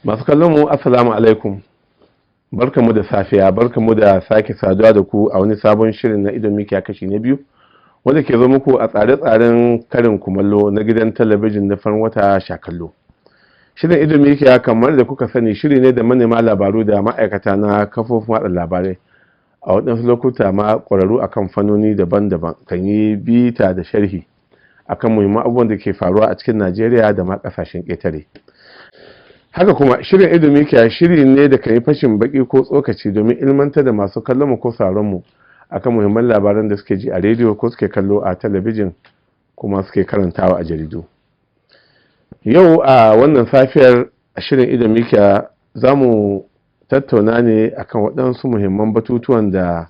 Masu kallon mu, assalamu alaikum. Barkamu da safiya, barkamu da sake saduwa da ku a wani sabon shirin na Idon Mikiya kashi na biyu, wanda ke zo muku a tsare-tsaren karin kumallo na gidan talabijin na farin wata Shakallo. Shirin Idon Mikiya, kamar da kuka sani, shiri ne da manema labaru da ma'aikata na kafofin watsa labarai, a waɗansu lokuta ma ƙwararru akan fannoni daban-daban, kan yi bita da sharhi akan muhimman abubuwan da ke faruwa a cikin Najeriya da ma ƙasashen ƙetare. Haka kuma shirin Idon Mikiya shiri ne da kan yi fashin baki ko tsokaci domin ilmantar da masu kallon mu ko sauran mu akan muhimman labaran da suke ji a rediyo ko suke kallo a talabijin kuma suke karantawa a jaridu. Yau a wannan safiyar, a shirin Idon Mikiya, za mu tattauna ne akan waɗansu muhimman batutuwan da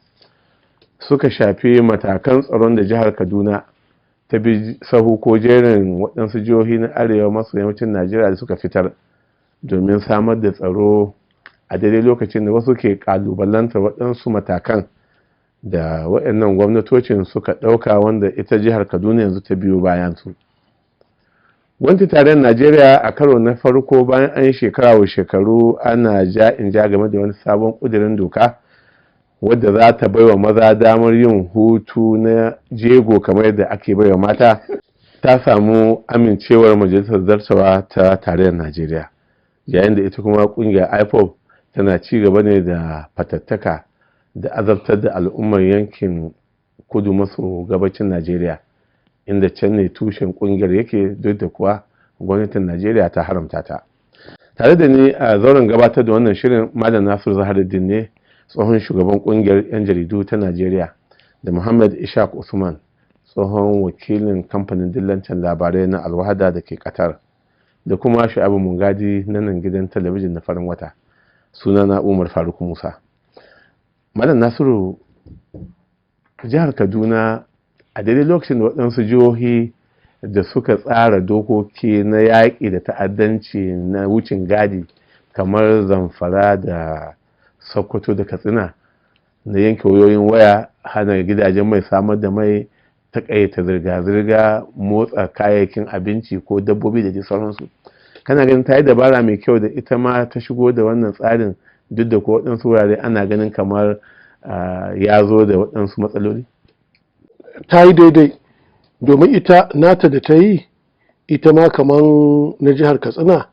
suka shafi matakan tsaron da jihar Kaduna ta bi sahu ko jerin waɗansu jihohi na arewa maso yammacin Najeriya da suka fitar domin samar da tsaro, a daidai lokacin da wasu ke kalubalantar waɗansu matakan da waɗannan gwamnatocin suka ɗauka, wanda ita jihar Kaduna yanzu ta biyo bayan su. Gwamnatin tarayyar Najeriya, a karo na farko bayan an yi shekara wa shekaru ana ja in ja game da wani sabon ƙudurin doka wadda za ta baiwa maza damar yin hutu na jego kamar yadda ake baiwa mata, ta samu amincewar majalisar zartawa ta tarayyar Najeriya, yayin da ita kuma kungiyar IPOB tana ci gaba ne da fatattaka da azabtar da al'ummar yankin kudu maso gabacin Najeriya, inda can ne tushen kungiyar yake, duk da kuwa gwamnatin Najeriya ta haramta ta. Tare da ni a zauren gabatar da wannan shirin, Malam Nasiru Zaharuddin ne, tsohon shugaban kungiyar 'yan jaridu ta Najeriya, da Muhammad Ishaq Usman, tsohon wakilin kamfanin dillancin labarai na Alwahada da ke Qatar, da kuma Shu'abu Mungadi na nan gidan talabijin na farin wata. Sunana Umar Faruk Musa. Malam Nasiru, jihar Kaduna, a daidai lokacin da waɗansu jihohi da suka tsara dokoki na yaƙi da ta'addanci na wucin gadi, kamar Zamfara da Sokoto da Katsina, na yanke wayoyin waya, hana gidajen mai samar da mai, takaita zirga-zirga motsa kayayyakin abinci ko dabbobi da dai sauransu, kana ganin ta yi dabara mai kyau da ita ma ta shigo da wannan tsarin, duk da ko waɗansu wurare ana ganin kamar ya zo da waɗansu matsaloli? Ta yi daidai, domin ita nata da ta yi, ita ma kamar na jihar Katsina,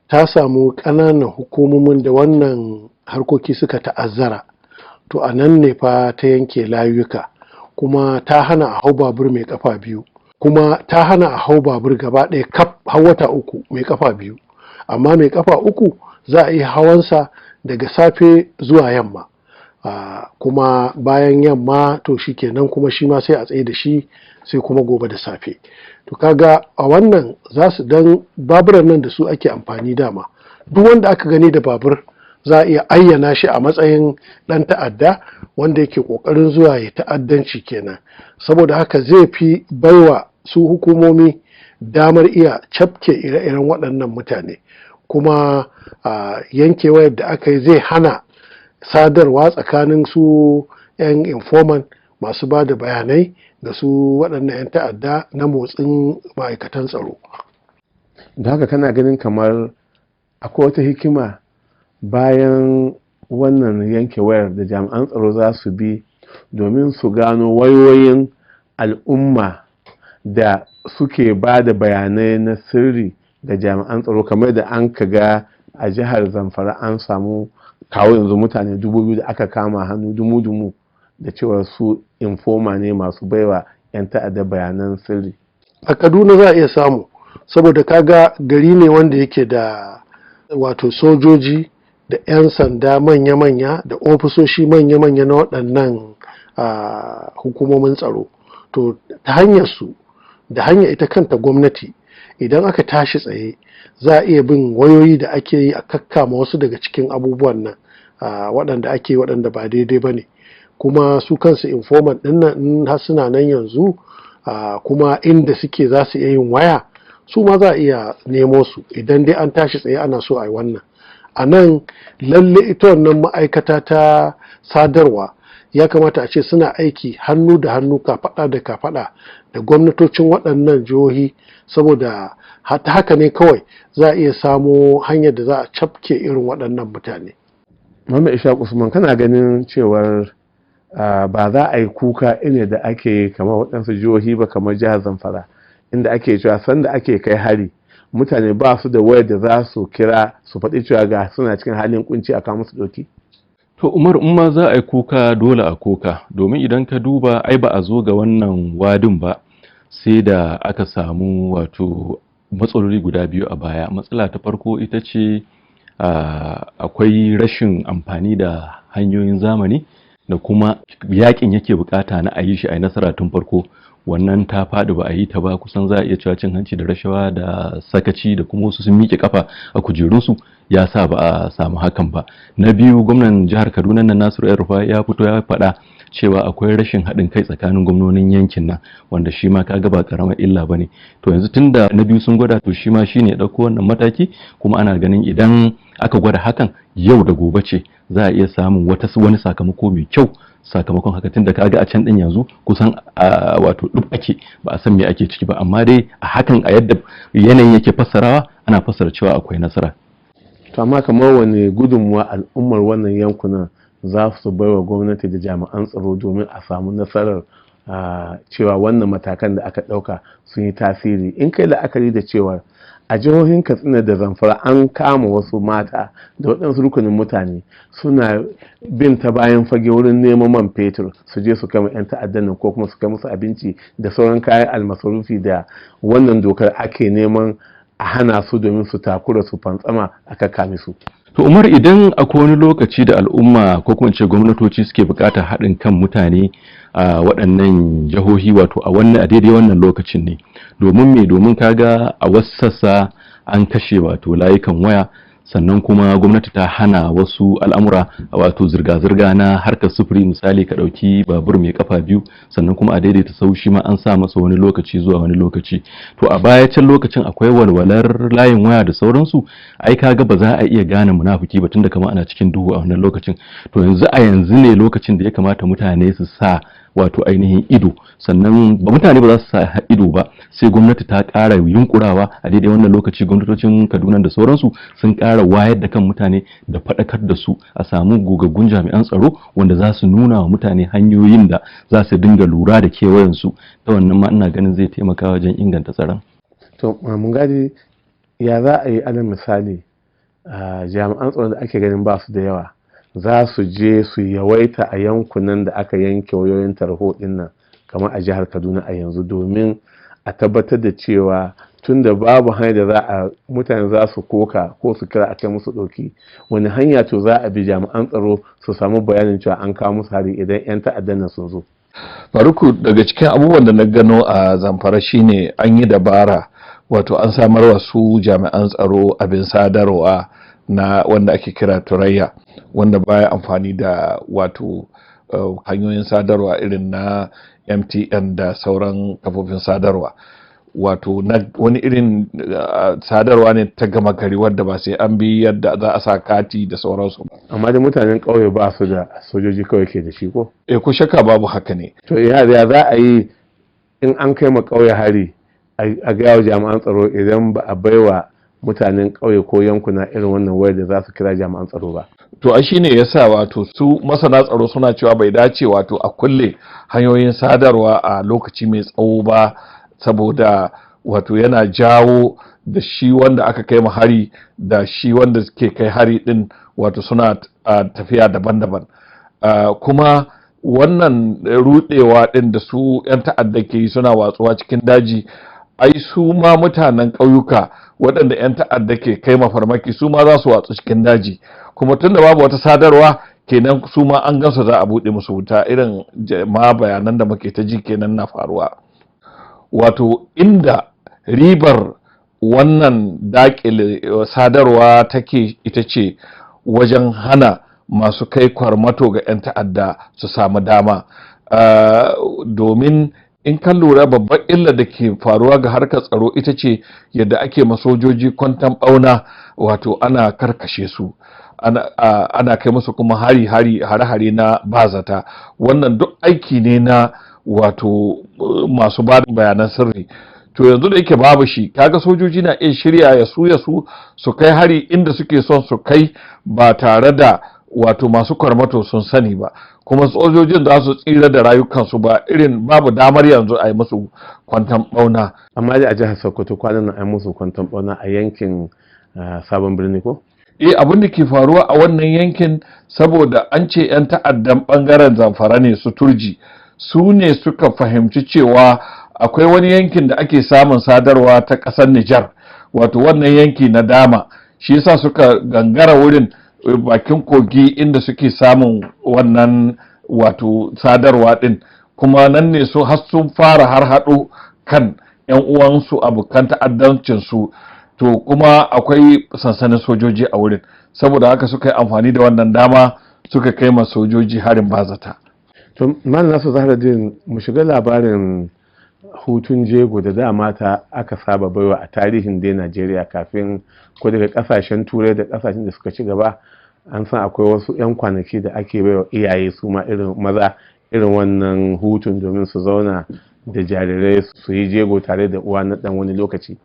ta samu ƙananan hukumomin da wannan harkoki suka ta'azzara. To, a nan ne fa ta yanke layuka, kuma ta hana a hau babur mai kafa biyu, kuma ta hana a hau babur gaba ɗaya kaf har wata 3 mai kafa biyu, amma mai kafa uku za a iya hawansa daga safe zuwa yamma. Kuma bayan yamma, to shi kenan, kuma shi ma sai a tsaye da shi sai kuma gobe da safe. To, kaga a wannan za su dan baburan nan da su ake amfani dama, duk wanda aka gani da babur za a iya ayyana shi a matsayin ɗan ta'adda wanda yake ƙoƙarin zuwa ya ta'addanci kenan. Saboda haka zai fi baiwa su hukumomi damar iya cafke ire-iren waɗannan mutane. Kuma yanke wayar da aka yi zai hana sadarwa tsakanin su 'yan informant masu ba da bayanai da su waɗannan 'yan ta'adda na motsin ma'aikatan tsaro. Da haka kana ganin kamar akwai wata hikima bayan wannan yanke wayar da jami'an tsaro za su bi domin su gano wayoyin al'umma da suke ba da bayanai na sirri ga jami'an tsaro, kamar da an ka ga a jihar Zamfara an samu kawo yanzu mutane 2000 da aka kama hannu dumu-dumu da cewa su informer ne masu baiwa 'yan ta'adda bayanan sirri? A Kaduna za a iya samu, saboda kaga gari ne wanda yake da wato sojoji da 'yan sanda manya-manya da ofisoshi manya-manya na waɗannan hukumomin tsaro. To, ta hanyar su da hanyar ita kanta gwamnati, idan aka tashi tsaye, za a iya bin wayoyi da ake yi a kakkama wasu daga cikin abubuwan nan waɗanda ake, waɗanda ba daidai ba ne. Kuma su kansu informant ɗin nan, in har suna nan yanzu, kuma inda suke za su iya yin waya, su ma za a iya nemo su idan dai an tashi tsaye ana so a yi wannan. A nan lalle ita wannan ma'aikata ta sadarwa ya kamata a ce suna aiki hannu da hannu, kafaɗa da kafaɗa da gwamnatocin waɗannan jihohi, saboda Ta haka ne kawai za a iya samo hanyar da za a cafke irin waɗannan mutane. Muhammad Ishaq Usman, kana ganin cewar ba za a yi kuka ine da ake kamar waɗansu jihohi ba, kamar jihar Zamfara, inda ake cewa sanda ake kai hari mutane ba su da wayar da za su kira su faɗi cewa ga suna cikin halin kunci a kawo musu ɗauki? To Umar, in ma za a yi kuka dole a kuka, domin idan ka duba ai ba a zo ga wannan wadin ba sai da aka samu wato matsaloli guda biyu a baya. Matsala ta farko ita ce akwai rashin amfani da hanyoyin zamani da kuma yakin yake bukata na a yi shi a yi nasara tun farko. Wannan ta faɗi, ba a yi ta ba. Kusan za a iya cewa cin hanci da rashawa da sakaci da kuma wasu sun miƙe kafa a kujerunsu ya sa ba a samu hakan ba. Na biyu, gwamnan jihar Kaduna na Nasiru El Rufai ya fito ya faɗa cewa akwai rashin haɗin kai tsakanin gwamnonin yankin nan, wanda shi ma kaga ba karamar illa ba ne. To yanzu tunda na biyu sun gwada, to shi ma shine ya ɗauko wannan mataki, kuma ana ganin idan aka gwada hakan yau da gobe ce za a iya samun wani sakamako mai kyau sakamakon haka, tunda kaga a can din yanzu kusan wato duk ake ba a san me ake ciki ba, amma dai a hakan a yadda yanayin yake fassarawa, ana fassara cewa akwai nasara. To amma kamar wani gudunmuwa al'ummar wannan yankunan za su baiwa gwamnati da jami'an tsaro domin a samu nasarar cewa wannan matakan da aka ɗauka sun yi tasiri, in kai la'akari da cewa a jihohin Katsina da Zamfara an kama wasu mata da waɗansu rukunin mutane suna bin ta bayan fage wurin neman man fetur su je su kama 'yan ta'addan nan ko kuma su kai musu abinci da sauran kayan almasarufi da wannan dokar ake neman a hana su domin su takura su fantsama aka kame su? To Umar, idan akwai wani lokaci da al'umma ko kuma ce gwamnatoci suke buƙatar haɗin kan mutane a waɗannan jihohi, wato a wannan a daidai wannan lokacin ne. Domin me? Domin kaga a wasu sassa an kashe wato layukan waya, sannan kuma gwamnati ta hana wasu al'amura, wato zirga-zirga na harkar sufuri, misali ka ɗauki babur mai kafa biyu, sannan kuma a daidaita sau shi ma an sa masa wani lokaci zuwa wani lokaci. To a baya can lokacin akwai walwalar layin waya da sauransu, ai kaga ba za a iya gane munafiki ba tunda kamar ana cikin duhu a wannan lokacin. To yanzu a yanzu ne lokacin da ya kamata mutane su sa wato ainihin ido, sannan ba mutane ba za su sa ido ba sai gwamnati ta ƙara yunkurawa. A daidai wannan lokaci gwamnatocin Kaduna da sauransu sun ƙara wayar da kan mutane da faɗakar da su, a samu gogaggun jami'an tsaro wanda za su nuna wa mutane hanyoyin da za su dinga lura da kewayensu. Ta wannan ma ina ganin zai taimaka wajen inganta tsaron. To mun gadi, ya za a yi, alal misali, jami'an tsaron da ake ganin ba su da yawa za su je su yawaita a yankunan da aka yanke wayoyin tarho din nan, kamar a jihar Kaduna a yanzu, domin a tabbatar da cewa tun da babu hanyar da za a mutane za su koka ko su kira a kai musu ɗauki, wani hanya to za a bi jami'an tsaro su samu bayanin cewa an kawo musu hari idan 'yan ta'addan nan sun zo? Faruku, daga cikin abubuwan da na gano a Zamfara shine an yi dabara, wato an samar wa su jami'an tsaro abin sadarwa na wanda ake kira Thuraya, wanda baya amfani da wato hanyoyin sadarwa irin na MTN da sauran kafofin sadarwa, wato na wani irin sadarwa ne ta gama gari wadda ba sai an bi yadda za a sa kati da sauransu. Amma da mutanen ƙauye ba su da, sojoji kawai ke da shi, ko? Eh, ko shakka babu haka ne. To ya za a yi in an kai ma ƙauye hari a gaya wa jami'an tsaro idan ba a baiwa mutanen ƙauye ko yankuna irin wannan wayar da za su kira jami'an tsaro ba? To a shine yasa wato su masana tsaro suna cewa bai dace wato a kulle hanyoyin sadarwa a lokaci mai tsawo ba, saboda wato yana jawo da shi wanda aka kai ma hari da shi wanda ke kai hari din wato suna tafiya daban-daban. Kuma wannan rudewa din da su 'yan ta'adda ke yi suna watsuwa cikin daji, ai su ma mutanen ƙauyuka waɗanda 'yan ta'adda ke kai mafarmaki su ma za su watsu cikin daji, kuma tunda babu wata sadarwa kenan su ma an gansu za a buɗe musu wuta, irin ma bayanan da muke ta ji kenan na faruwa. Wato inda ribar wannan daƙile sadarwa take ita ce wajen hana masu kai kwarmato ga 'yan ta'adda su samu dama, domin in kan lura babbar illa da ke faruwa ga harkar tsaro ita ce yadda ake masojoji kwantan bauna, wato ana karkashe su, ana kai musu kuma hari-hari hare-hare na bazata. Wannan duk aiki ne na wato masu ba bayanan sirri. To yanzu da yake babu shi, kaga sojoji na iya shirya ya su ya su su kai hari inda suke son su kai ba tare da wato masu kwarmato sun sani ba, kuma sojojin za su tsira da rayukansu, ba irin babu damar yanzu a yi musu kwantan bauna. Amma dai a jihar Sokoto kwanan nan an musu kwantan bauna a yankin Sabon Birni, ko? Eh, abin da ke faruwa a wannan yankin, saboda an ce 'yan ta'addan bangaren Zamfara ne, su Turji, su ne suka fahimci cewa akwai wani yankin da ake samun sadarwa ta ƙasar Nijar, wato wannan yanki na Dama. Shi yasa suka gangara wurin bakin kogi inda suke samun wannan wato sadarwa din, kuma nan ne su har sun fara har haɗo kan 'yan uwansu, abokan ta'addancinsu. To kuma akwai sansanin sojoji a wurin, saboda haka suka yi amfani da wannan dama suka kai ma sojoji harin bazata. To, Malam Nasu Zahraddeen, mu shiga labarin hutun jego da da mata aka saba baiwa a tarihin dai Najeriya kafin ko daga kasashen Turai da kasashen da suka ci gaba. An san akwai wasu 'yan kwanaki da ake baiwa iyaye, su ma irin maza, irin wannan hutun domin su zauna da jarirai, su yi jego tare da uwa na dan wani lokaci.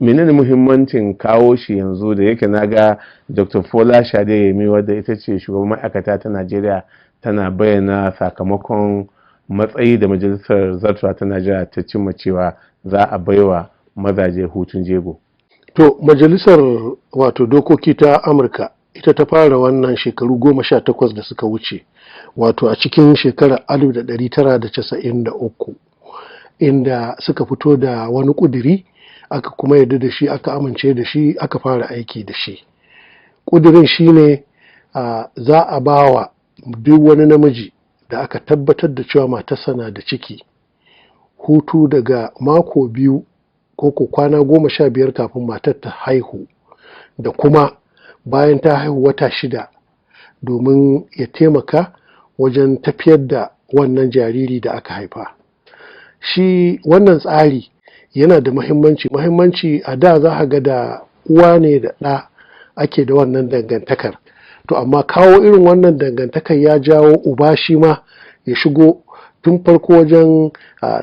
Menene muhimmancin kawo shi yanzu, da yake na ga Dr. Fola Yemi, wadda ita ce shugaban ma'aikata ta Najeriya, tana bayyana sakamakon matsayi da majalisar zartawa ta Najeriya ta cimma cewa za a baiwa mazaje hutun jego? To, majalisar wato dokoki ta Amurka ita ta fara wannan shekaru 18 da suka wuce, wato a cikin shekarar 1993, inda suka fito da wani ƙudiri, aka kuma yarda da shi, aka amince da shi, aka fara aiki da shi. Ƙudirin shine za a ba wa duk wani namiji da aka tabbatar da cewa matarsa na da ciki hutu daga mako 2 ko kwana 15 kafin matar ta haihu, da kuma bayan ta haihu wata 6, domin ya taimaka wajen tafiyar da wannan jariri da aka haifa. Shi wannan tsari yana da muhimmanci. Muhimmanci, a da za a ga da uwa ne da ɗa ake da wannan dangantakar. To amma kawo irin wannan dangantakar ya jawo uba shi ma ya shigo tun farko wajen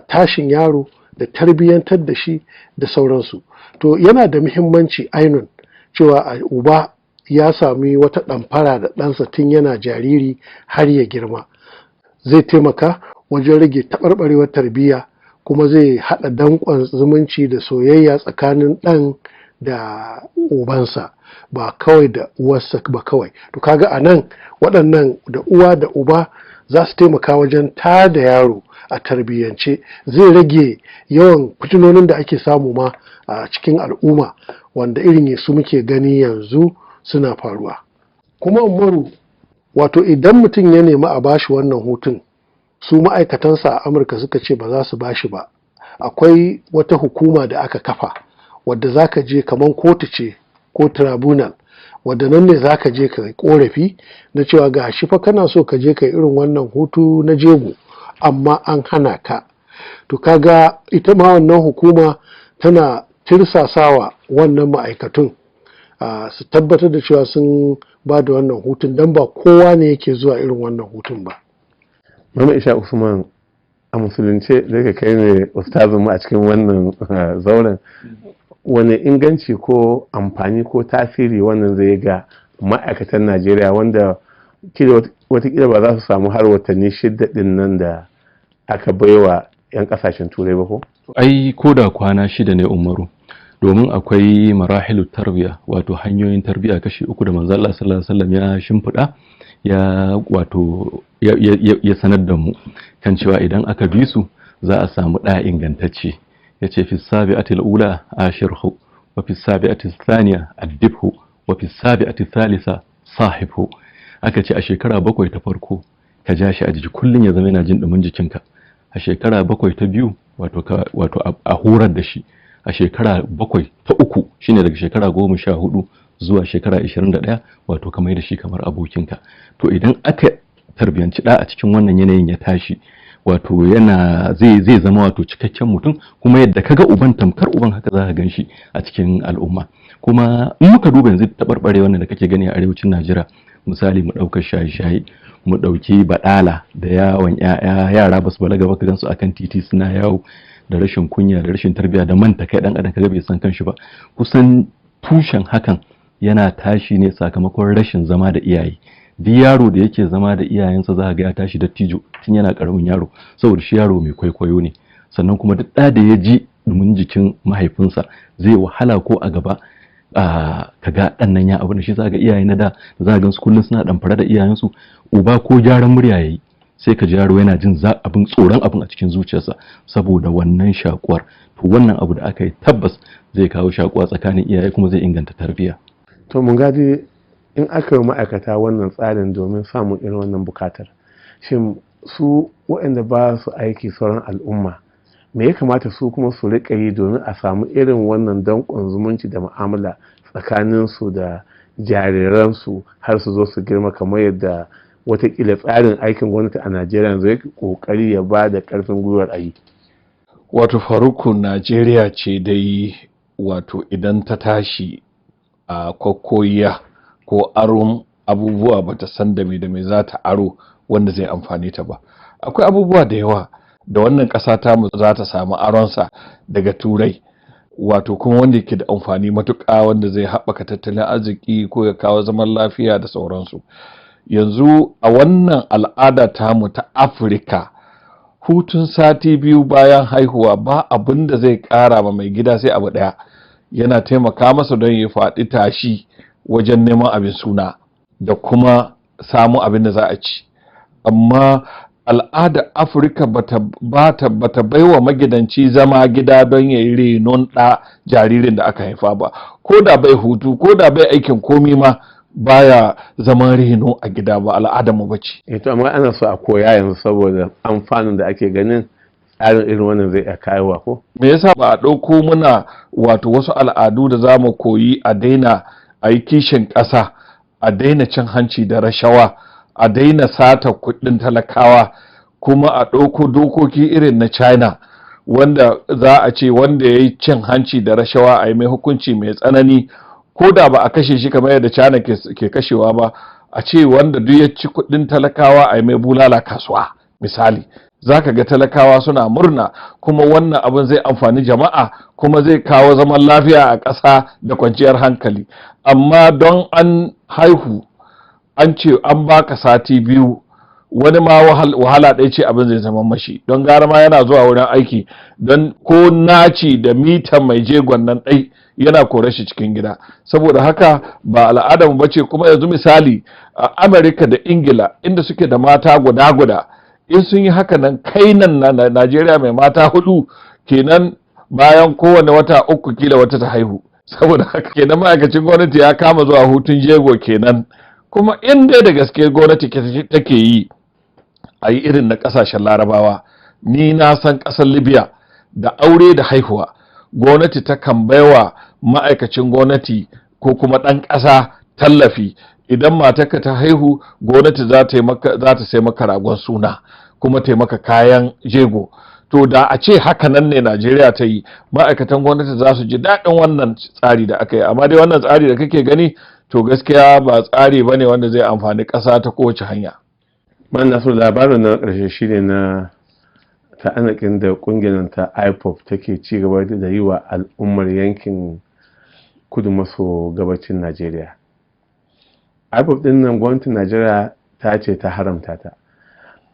tashin yaro da tarbiyyantar da shi da sauransu. To yana da muhimmanci ainun cewa uba ya sami wata ɗamfara da ɗansa tun yana jariri har ya girma. Zai taimaka wajen rage taɓarɓarewar tarbiyya, kuma zai haɗa danƙon zumunci da soyayya tsakanin ɗan da ubansa, ba kawai da uwarsa ba kawai. To kaga a nan waɗannan da uwa da uba za su taimaka wajen tada yaro a tarbiyyance, zai rage yawan fitinonin da ake samu ma a cikin al'umma, wanda irin su muke gani yanzu suna faruwa. Kuma Umaru, wato idan mutum ya nemi a bashi wannan hutun, su ma'aikatansa a Amurka suka ce ba za su bashi ba, akwai wata hukuma da aka kafa wadda za ka je, kamar kotu ce ko tribunal, wadda nan ne za ka je ka korafi na cewa ga shi fa kana so ka je ka irin wannan hutu na jego amma an hana ka. To kaga ita ma wannan hukuma tana tirsasawa wannan ma'aikatun su tabbatar da cewa sun ba da wannan hutun, don ba kowa ne yake zuwa irin wannan hutun ba. Mama Isha Usman, a musulunce, da ka kai ne ustazin mu a cikin wannan zauren, wani inganci ko amfani ko tasiri wannan zai ga ma'aikatan Najeriya, wanda watakila ba za su samu har watanni 6 din nan da aka baiwa 'yan kasashen Turai ba, ko? Ai ko da kwana 6 ne, Umaru, domin akwai marahilu tarbiya, wato hanyoyin tarbiya kashi 3 da manzo Allah sallallahu alaihi wasallam ya shimfiɗa, ya wato ya sanar da mu kan cewa idan aka bi su za a samu ɗa ingantacce. Ya ce: "Fi sabi'atil ula ashirhu, wa fi sabi'atil thaniya addibhu, wa fi sabi'atil thalitha sahibhu." Aka ce a shekara 7 ta farko ka ja shi a jiki, kullun ya zama yana jin dumin jikinka. A shekara 7 ta biyu, wato a horar da shi. A shekara 7 ta uku, shine daga shekara 14 zuwa shekara 21, wato ka mai da shi kamar abokinka. To idan aka tarbiyanci ɗa a cikin wannan yanayin ya tashi, wato yana zai zama wato cikakken mutum, kuma yadda kaga uban, tamkar uban haka za ka gan shi a cikin al'umma. Kuma in muka duba yanzu taɓarɓare wannan da kake gani a arewacin Najeriya, misali mu ɗaukar shaye-shaye, mu ɗauki baɗala da yawon 'ya'ya, yara basu balaga ba ka gansu akan titi suna yawo, da rashin kunya da rashin tarbiyya da manta kai dan adam kaga bai san kanshi ba, kusan tushen hakan yana tashi ne sakamakon rashin zama da iyaye. Duk yaro da yake zama da iyayensa za ga ya tashi dattijo tun yana karamin yaro, saboda shi yaro mai kwaikwayo ne. Sannan kuma duk ɗa da ya ji dumin jikin mahaifinsa zai wahala ko a gaba ka ga ɗan nan ya abu da shi. Za ga iyaye na da za ga su kullum suna ɗamfara da iyayensu, uba ko gyaran murya yayi sai ka ji yaro yana jin abin tsoron abin a cikin zuciyarsa saboda wannan shakuwar. To wannan abu da aka yi tabbas zai kawo shakuwa tsakanin iyaye kuma zai inganta tarbiyya. To mun gadi, in aka yi ma'aikata wannan tsarin domin samun irin wannan bukatar, shin su waɗanda ba su aiki, sauran al'umma, me ya kamata su kuma su riƙa yi domin a samu irin wannan danƙon zumunci da mu'amala tsakaninsu da jariransu har su zo su girma, kamar yadda watakila tsarin aikin gwamnati a Najeriya yanzu yake kokari ya ba da ƙarfin gwiwar a yi? Wato Faruku, Najeriya ce dai, wato idan ta tashi a kwakkoyiya ko aron abubuwa, bata san da me da me za ta aro wanda zai amfani ta ba. Akwai abubuwa da yawa da wannan ƙasa tamu za ta samu aronsa daga Turai, wato kuma wanda yake da amfani matuƙa, wanda zai haɓaka tattalin arziki ko ya kawo zaman lafiya da sauransu. Yanzu a wannan al'ada tamu ta Afirka, hutun sati 2 bayan haihuwa ba abin da zai ƙara ma mai gida sai abu ɗaya: yana taimaka masa don ya faɗi tashi wajen neman abin suna da kuma samu abin da za a ci. Amma al'adar Afirka bata bata bata baiwa magidanci zama gida don ya yi renon ɗa jaririn da aka haifa ba. Ko da bai hutu, ko da bai aikin komi ma, baya zaman reno a gida ba, al'adar mu bace. Eh, to amma ana so a koya yanzu saboda amfanin da ake ganin tsarin irin wannan zai iya kawowa, ko? Me yasa ba a ɗauko muna wato wasu al'adu da za mu koyi, a daina a yi kishin ƙasa, a daina cin hanci da rashawa, a daina sata kuɗin talakawa, kuma a ɗauko dokoki irin na China wanda za a ce wanda ya yi cin hanci da rashawa a yi mai hukunci mai tsanani, ko da ba a kashe shi kamar yadda China ke kashewa ba, a ce wanda duk ya ci kuɗin talakawa a yi mai bulala kasuwa misali? Za ka ga talakawa suna murna, kuma wannan abin zai amfani jama'a kuma zai kawo zaman lafiya a ƙasa da kwanciyar hankali. Amma don an haihu an ce an baka sati 2, wani ma wahala ɗaya ce abin zai zama mashi, don gara ma yana zuwa wurin aiki, don ko naci da mita mai jegon nan ɗai yana kore shi cikin gida. Saboda haka ba al'adar mu bace. Kuma yanzu misali a Amerika da Ingila, inda suke da mata guda guda, in sun yi haka nan, kai nan na Najeriya mai mata hudu kenan, bayan kowane wata 3 kila wata ta haihu. Saboda haka kenan ma'aikacin gwamnati ya kama zuwa hutun jego kenan. Kuma in dai da gaske gwamnati take yi, a yi irin na kasashen Larabawa. Ni na san kasar Libya, da aure da haihuwa gwamnati ta kan baiwa ma'aikacin gwamnati ko kuma ɗan ƙasa tallafi. Idan matarka ta haihu, gwamnati za ta sai maka ragon suna kuma ta maka kayan jego. To da a ce haka nan ne Najeriya ta yi, ma'aikatan gwamnati za su ji daɗin wannan tsari da aka yi. Amma dai wannan tsari da kake gani, to gaskiya ba tsari ba ne wanda zai amfani ƙasa ta kowace hanya. Man Nasiru, labarin na ƙarshe shine na ta'anakin da ƙungiyar ta IPOB take ci gaba da yi wa al'ummar yankin kudu maso gabacin Najeriya. IPOB din nan gwamnatin Najeriya ta ce ta haramta ta,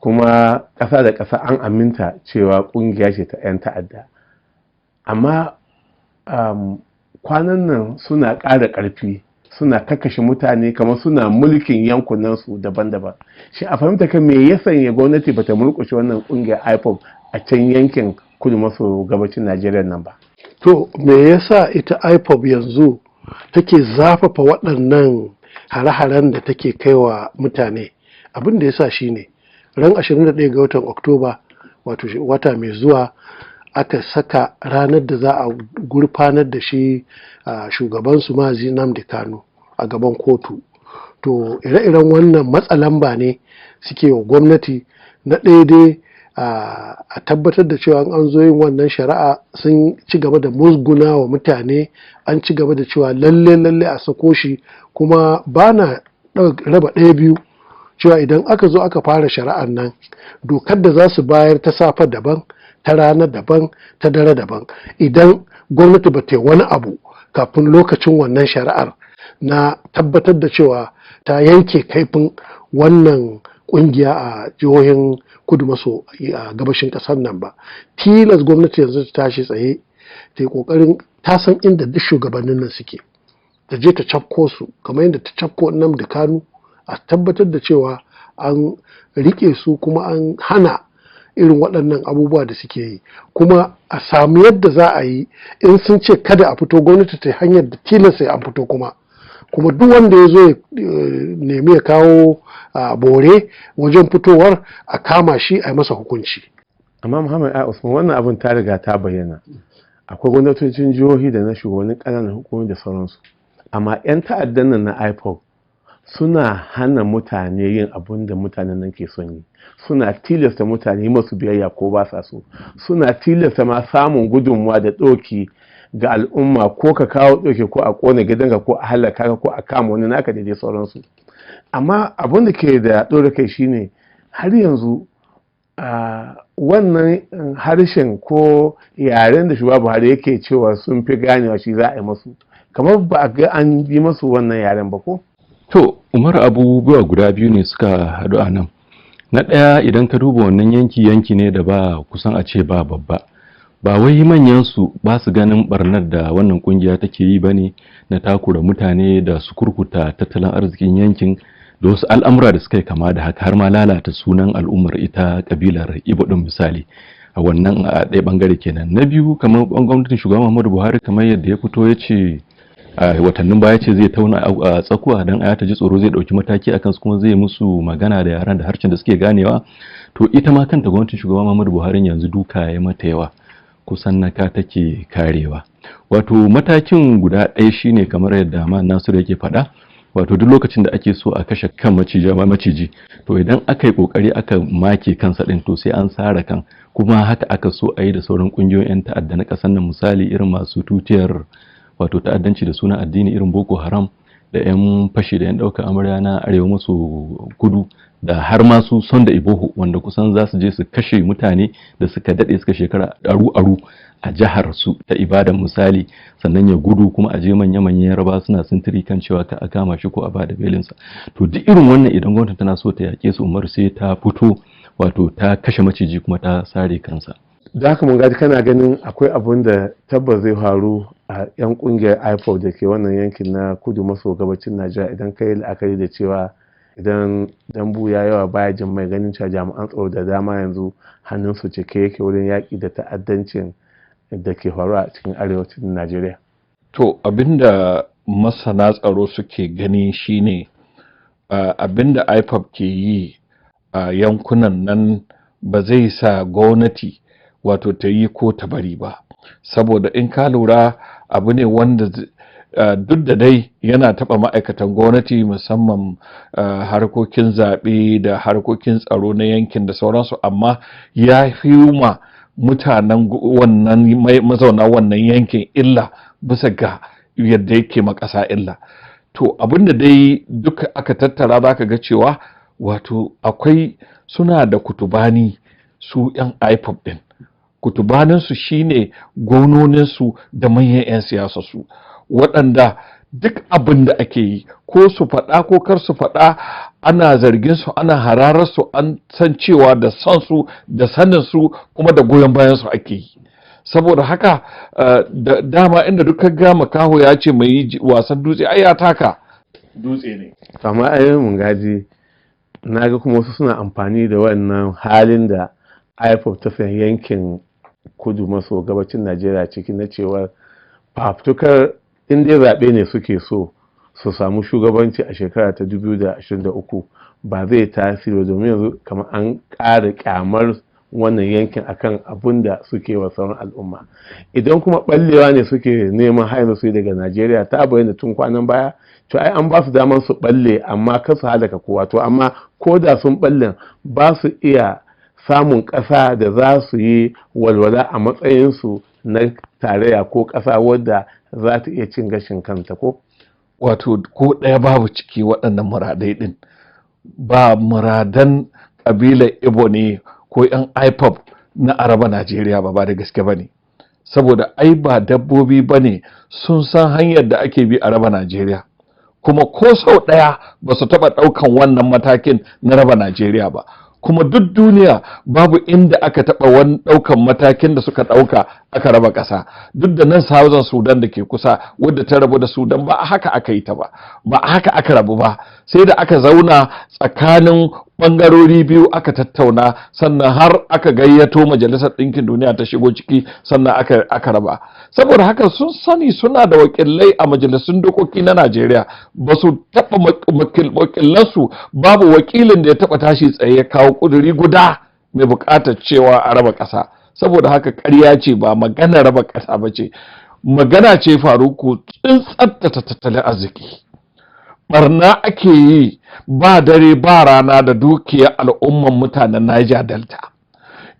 kuma ƙasa da ƙasa an aminta cewa ƙungiya ce ta 'yan ta'adda. Amma kwanan nan suna ƙara ƙarfi, suna kakkashe mutane kamar suna mulkin yankunansu daban-daban. Shi a fahimta kan me ya sanya gwamnati bata murƙushe wannan ƙungiyar IPOB a can yankin kudu maso gabacin Najeriya nan ba? To me yasa ita IPOB yanzu take zafafa waɗannan hare-haren da take kaiwa mutane? Abin da yasa shine ran 21 ga watan Oktoba, wato wata mai zuwa, aka saka ranar da za a gurfanar da shi shugabansu Mazi Nnamdi Kanu a gaban kotu. To ire-iren wannan matsa lamba ne suke wa gwamnati. Na ɗaya dai, a tabbatar da cewa an zo yin wannan shari'a sun ci gaba da musguna wa mutane, an ci gaba da cewa lalle lalle a sako shi. Kuma ba na raba ɗaya biyu cewa idan aka zo aka fara shari'ar nan, dokar da za su bayar ta safe daban, Ta rana daban, ta dare daban. Idan gwamnati ba ta yi wani abu kafin lokacin wannan shari'ar na tabbatar da cewa ta yanke kaifin wannan kungiya a jihohin kudu maso a gabashin kasar nan ba, tilas gwamnati yanzu ta tashi tsaye, ta yi kokarin ta san inda duk shugabannin nan suke, ta je ta cafko su kamar yadda ta cafko Nnamdi Kanu, a tabbatar da cewa an rike su kuma an hana irin waɗannan abubuwa da suke yi, kuma a samu yadda za a yi in sun ce kada a fito, gwamnati ta hanyar da tilas sai an fito. Kuma duk wanda ya zo ya nemi ya kawo bore wajen fitowar, a kama shi a yi masa hukunci. Amma Muhammad A Usman, wannan abin ta riga ta bayyana, akwai gwamnatocin jihohi da na shugabannin ƙananan hukumomi da sauransu, amma 'yan ta'addan nan na IPOB suna hana mutane yin abun da mutanen nan ke son yi, suna tilasta mutane yi masu biyayya ko ba sa so, suna tilasta ma samun gudunmuwa da ɗauki ga al'umma, ko ka kawo ɗauki ko a ƙona gidanka ko a halaka ka ko a kama wani naka da dai sauransu. Amma abun da ke da ɗora kai shine har yanzu wannan harshen ko yaren da Shugaba Buhari yake cewa sun fi ganewa shi za a yi masu, kamar ba a ga an yi masu wannan yaren ba ko? To, Umar, abubuwa guda biyu ne suka haɗu a nan. Na ɗaya, idan ka duba wannan yanki, yanki ne da ba kusan a ce ba babba. Ba wai manyan su ba su ganin barnar da wannan kungiya take yi bane na takura mutane da su kurkuta tattalin arzikin yankin da wasu al'amura da suka yi kama da haka, har ma lalata sunan al'ummar ita kabilar Ibo ɗin misali. A wannan a ɗaya bangare kenan. Na biyu, kamar gwamnatin Shugaban Muhammadu Buhari, kamar yadda ya fito ya ce a watannin baya, ce zai tauna a tsakuwa don aya ta ji tsoro, zai dauki mataki akan su kuma zai musu magana da yaran da harshen da suke ganewa. To, ita ma kanta gwamnatin Shugaban Muhammadu Buhari yanzu duka ya mata yawa, kusan naka take karewa. Wato matakin guda ɗaya shine, kamar yadda ma Nasiru yake faɗa, wato duk lokacin da ake so a kashe kan maciji, to idan aka yi kokari aka make kansa din, to sai an sare kan. Kuma haka aka so a yi da sauran kungiyoyin 'yan ta'adda na ƙasar nan, misali irin masu tutiyar wato ta'addanci da sunan addini irin Boko Haram da 'yan fashi da 'yan ɗaukar amarya na arewa maso kudu, da har masu Sunday Igboho, wanda kusan za su je su kashe mutane da suka daɗe, suka shekara aru aru a jihar su ta Ibadan misali, sannan ya gudu, kuma a je manya-manyan Yarba suna sintiri kan cewa ka a kama shi ko a bada belinsa. To, duk irin wannan, idan gwamnati tana so ta yaƙe su, Umar, sai ta fito wato ta kashe maciji kuma ta sare kansa. Da haka mun gaji, kana ganin akwai abun da tabbas zai faru a 'yan kungiyar IPOB da ke wannan yankin na kudu maso gabacin Najeriya, idan ka yi la'akari da cewa idan dambu ya yawa baya jin mai, ganin cewa jami'an tsaro da dama yanzu hannunsu cike yake wurin yaƙi da ta'addancin da ke faruwa a cikin arewacin Najeriya? To, abinda masana tsaro suke gani shine abinda IPOB ke yi a yankunan nan ba zai sa gwamnati wato ta yi ko ta bari ba, saboda in ka lura abu ne wanda duk da dai yana taɓa ma'aikatan gwamnati, musamman harkokin zaɓe da harkokin tsaro na yankin da sauransu, amma ya fi ma mutanen wannan mazauna wannan yankin illa bisa ga yadda yake ma ƙasa illa. To, abinda dai duka aka tattara, za ka ga cewa wato akwai suna da kutubani su 'yan IPOB ɗin. Kutubaninsu shine gwamnoninsu da manyan 'yan siyasarsu, waɗanda duk abin da ake yi, ko su faɗa ko kar su faɗa, ana zargin su, ana hararar su, an san cewa da son su da sanin su kuma da goyon bayan su ake yi. Saboda haka da dama inda duka ga makaho ya ce mai wasan dutse, ai ya taka dutse ne. Amma ai mun gaji, na ga kuma wasu suna amfani da wannan halin da IPOB ta sayan yankin kudu maso gabacin Najeriya ciki na cewar fafutukar in dai zaɓe ne suke so su samu shugabanci a shekara ta 2023, ba zai tasiri, domin yanzu kamar an ƙara kyamar wannan yankin akan abun da suke wa sauran al'umma. Idan kuma ɓallewa ne suke neman haina su daga Najeriya, ta bayyana tun kwanan baya, to ai an ba su damar su ɓalle, amma kar su halaka kowa. To, amma ko da sun ɓallen, ba su iya samun ƙasa da za su yi walwala a matsayinsu na tarayya ko ƙasa wadda za ta iya cin gashin kanta ko? Wato ko ɗaya babu ciki waɗannan muradai ɗin. Ba muradan ƙabilar Ibo ne ko 'yan IPOB. na araba Najeriya ba, ba da gaske ba ne. Saboda ai ba dabbobi ba ne, sun san hanyar da ake bi a raba Najeriya. Kuma ko sau ɗaya ba su taɓa ɗaukan wannan matakin na raba Najeriya ba. Kuma duk duniya babu inda aka taɓa wani ɗaukan matakin da suka ɗauka aka raba ƙasa. Duk da nan Southern Sudan da ke kusa, wadda ta rabu da Sudan, ba haka aka yi ta ba, ba haka aka rabu ba, sai da aka zauna tsakanin ɓangarori biyu aka tattauna, sannan har aka gayyato Majalisar Ɗinkin Duniya ta shigo ciki, sannan aka raba. Saboda haka sun sani suna da wakilai a majalisun dokoki na Najeriya, ba su taɓa wakilansu, babu wakilin da ya taɓa tashi tsaye ya kawo ƙuduri guda mai buƙatar cewa a raba ƙasa. Saboda haka ƙarya ce, ba magana raba ƙasa ba ce, magana ce, Faruku, tsintsar tattalin arziki. Barna ake yi ba dare ba rana da dukiyar al'umman mutanen Niger Delta.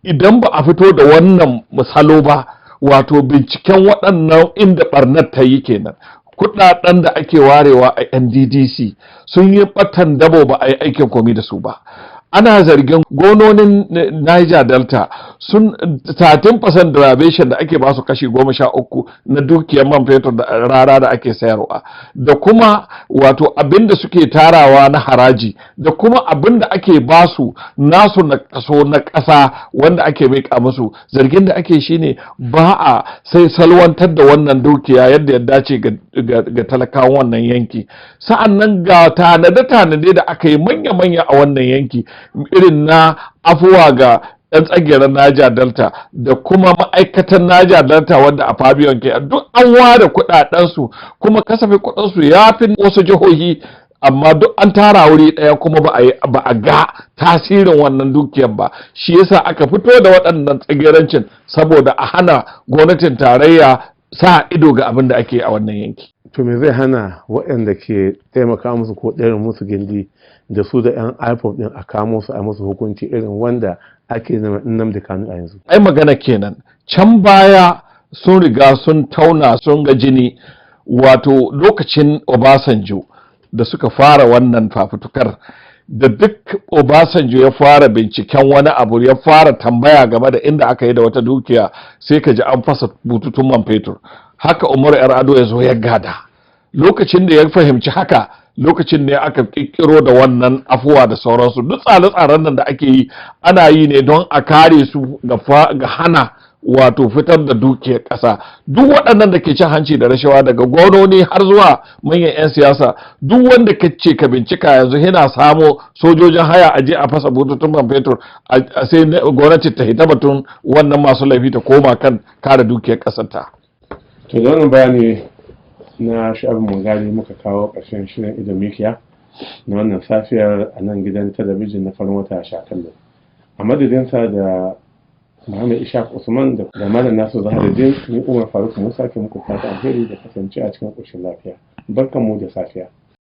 Idan ba a fito da wannan misalo ba, wato binciken waɗannan inda barnar ta yi kenan, kuɗaɗen da ake warewa a NDDC sun yi ɓatan dabo, ba a yi aikin komi da su ba. Ana zargin gononin Niger Delta sun 13% derivation da ake basu, kashi 13 na dukiyar man fetur da rara da ake sayarwa, da kuma wato abin da suke tarawa na haraji, da kuma abin da ake basu nasu na kaso na ƙasa wanda ake miƙa musu. Zargin da ake shine ba a sai salwantar da wannan dukiya yadda ya dace ga talakawan wannan yanki. Sa'an nan ga tanade-tanade da aka yi manya-manya a wannan yanki, irin na afuwa ga 'yan tsageren Niger Delta da kuma ma'aikatan Niger Delta wanda a Fabian ke duk an ware kudadensu, kuma kasafin kudinsu ya fi wasu jihohi, amma duk an tara wuri ɗaya kuma ba a ga tasirin wannan dukiyar ba. Shi yasa aka fito da waɗannan tsagerancin, saboda a hana gwamnatin tarayya sa ido ga abin da ake a wannan yanki. To, me zai hana waɗanda ke taimaka musu ko ɗarin musu gindi da su da 'yan IPOB ɗin a kamo su a musu hukunci irin wanda ake zama Nnamdi Kanu a yanzu? Ai magana kenan, can baya sun riga sun tauna sun ga jini. Wato lokacin Obasanjo da suka fara wannan fafutukar, da duk Obasanjo ya fara binciken wani abu, ya fara tambaya game da inda aka yi da wata dukiya, sai ka ji an fasa bututun man fetur. Haka Umaru Yar'adua ya zo ya gada. Lokacin da ya fahimci haka, lokacin ne aka kirkiro da wannan afuwa da sauransu. Duk tsare-tsaren nan da ake yi, ana yi ne don a kare su ga hana wato fitar da dukiyar ƙasa. Duk waɗannan da ke cin hanci da rashawa, daga gwamnoni har zuwa manyan 'yan siyasa, duk wanda ka ce ka bincika yanzu yana samo sojojin haya a je a fasa bututun man fetur, sai gwamnati ta hita batun wannan masu laifi, ta koma kan kare dukiyar ƙasar ta. To, da wannan bayani na Shu'aibu Mungadi muka kawo ƙarshen shirin Idon Mikiya na wannan safiyar a nan gidan talabijin na farin wata sha kallo. A madadinsa da Muhammad Ishaq Usman da Malam Nasu Zaharuddin, ni Umar Faruk Musa ke muku fata alheri da kasance a cikin ƙoshin lafiya. Barkanmu da safiya.